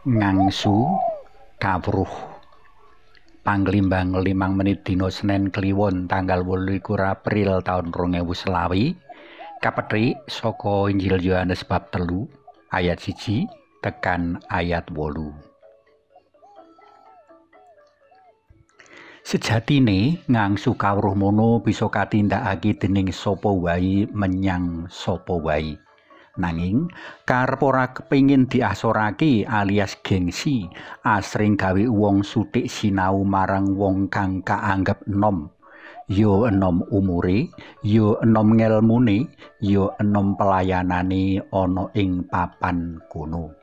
Ngangsu kawruh Panglimbang 5 menit dina Senen Kliwon tanggal 28 April taun 2020 kapethik saka Injil Yohanes bab 3 ayat 1 tekan ayat 8. Sejatine ngangsu kawruh mono bisa katindakake dening sapa wae menyang sapa wae. Nanging karep ora kepingin diasorake alias gengsi asring gawe wong suthik sinau marang wong kang kaanggep enom. Ya enom umure, ya enom ngelmune, ya enom pelayanane ana ing papan kono.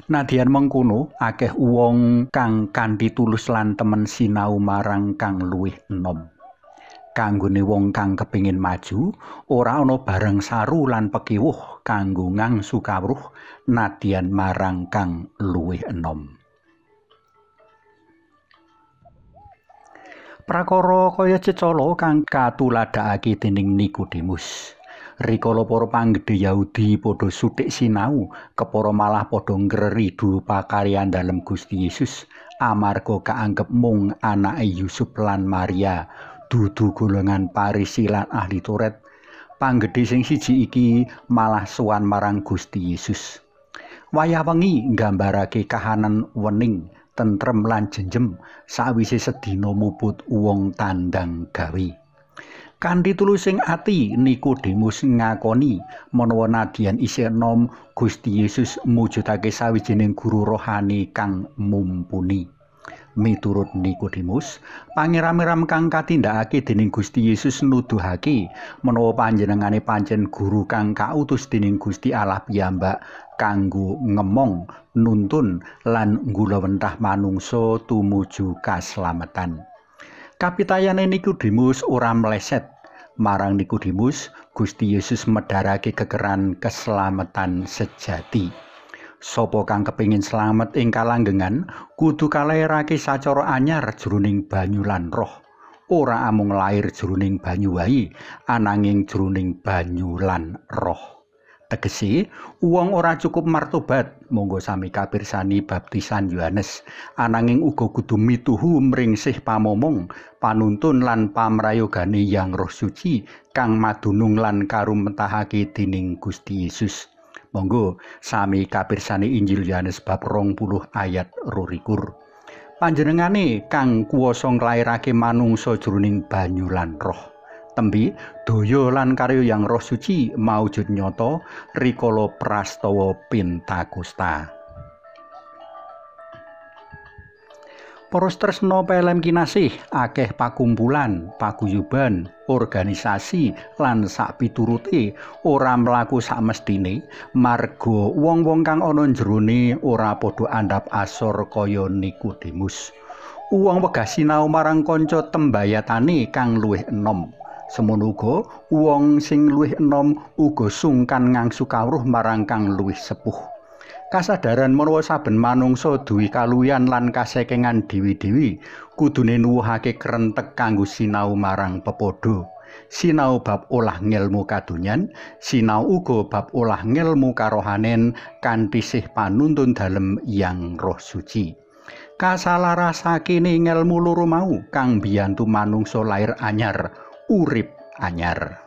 Nadyan mengkono, akeh wong kang kanthi tulus lan temen sinau marang kang luwih enom. Kanggone wong kang kepingin maju, ora ana barang saru lan pekiwuh kanggo ngangsu kawruh nadyan marang kang luwih enom. Prakara kaya cecala kang katuladhakake dening Nikodemus. Rikala para panggedhe Yahudi padha suthik sinau, kepara malah padha ngreridu pakaryan dalem Gusti Yesus amarga kaanggep mung anake Yusuf lan Maria, dudu golongan Parisi lan ahli Taurat. Panggedhe sing siji iki malah sowan marang Gusti Yesus. Wayah wengi nggambarake kahanan wening, tentrem lan jenjem sawise sedina muput wong tandang gawe. Kanthi tulusing ati Nikodemus ngakoni menawa nadyan isih enom Gusti Yesus mujudake sawijining guru rohani kang mumpuni. Miturut Nikodemus, pangeram-eram kang katindakake dening Gusti Yesus nuduhake menawa panjenengane pancen guru kang kautus dening Gusti Allah piyambak kanggo ngemong, nuntun lan nggulawentah manungsa tumuju kaslametan. Kapitayane Nikodemus ora meleset. Marang Nikodemus, Gusti Yesus medharake kekeran keslametan sejati. Sapa kang kepingin slamet ing kalanggengan kudu kalairake sacara anyar jroning banyu lan roh. Ora amung lair jroning banyu wae, ananging jroning banyu lan roh. Tegese, wong ora cukup martobat, monggo sami kapirsani baptisan Yohanes, ananging uga kudu mituhu mringsih pamomong, panuntun lan pamrayogane Yang Roh Suci kang madunung lan karumetahake dening Gusti Yesus. Monggo sami kapirsani Injil Yohanes bab 20 ayat 22. Panjenengane kang kuwasa nglairake manungsa jroning banyu lan roh. Tembi daya lan karya Yang Roh Suci maujud nyata rikala prastawa Pentakosta. Para tresna PLM kinasih, akeh pakumpulan, paguyuban, organisasi lan sakpiturute ora mlaku sakmestine marga wong-wong kang ana jerone ora padha andhap asor kaya Nikodemus. Wong wegah sinau marang kanca tembayatane kang luwih enom. Semono uga wong sing luwih enom uga sungkan ngangsu kawruh marang kang luwih sepuh. Kasadaran menawa saben manungsa duwe kaluwihan lan kasekengan dewi-dewi kudune nuwuhake krentek kanggo sinau marang pepadha. Sinau bab olah ngelmu kadonyan, sinau uga bab olah ngelmu karohanen kanthi sih panuntun dalem Yang Roh Suci. Kasalarasakene ngelmu loro mau kang mbiyantu manungsa lair anyar, urip anyar.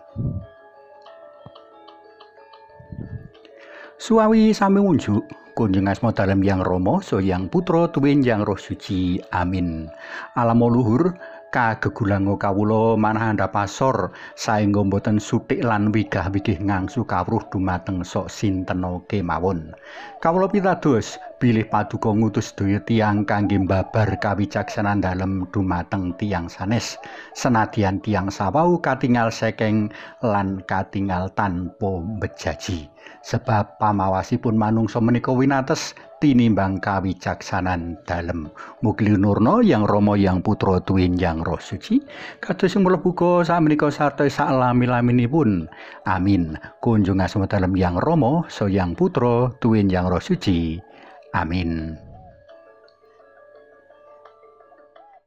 Suawi sami ngunjuk kunjung asma dalem Yang Rama, saha Yang Putra tuwin Yang Roh Suci. Amin. Alamo luhur kagegulango kawula manah andhap asor saengga boten suthik lan wigah-wigih ngangsu kawruh dumateng sok sintena kemawon. Kawula pitados bilih paduka ngutus sedaya tiyang kangge mbabar kawicaksanan dalem dumateng tiyang sanes, senadyan tiyang sawau katingal sekeng lan katingal tanpa bejaji. Sebab pamawasipun manungsa menika winates tinimbang kawicaksanan dalem. Mugi nurna Yang Rama, Yang Putra tuwin Yang Roh Suci, kados sing mlebu uga sakmenika sarta saklami-laminipun. Amin. Kunjung asma dalem Yang Rama, saha Yang Putra tuwin Yang Roh Suci. Amin.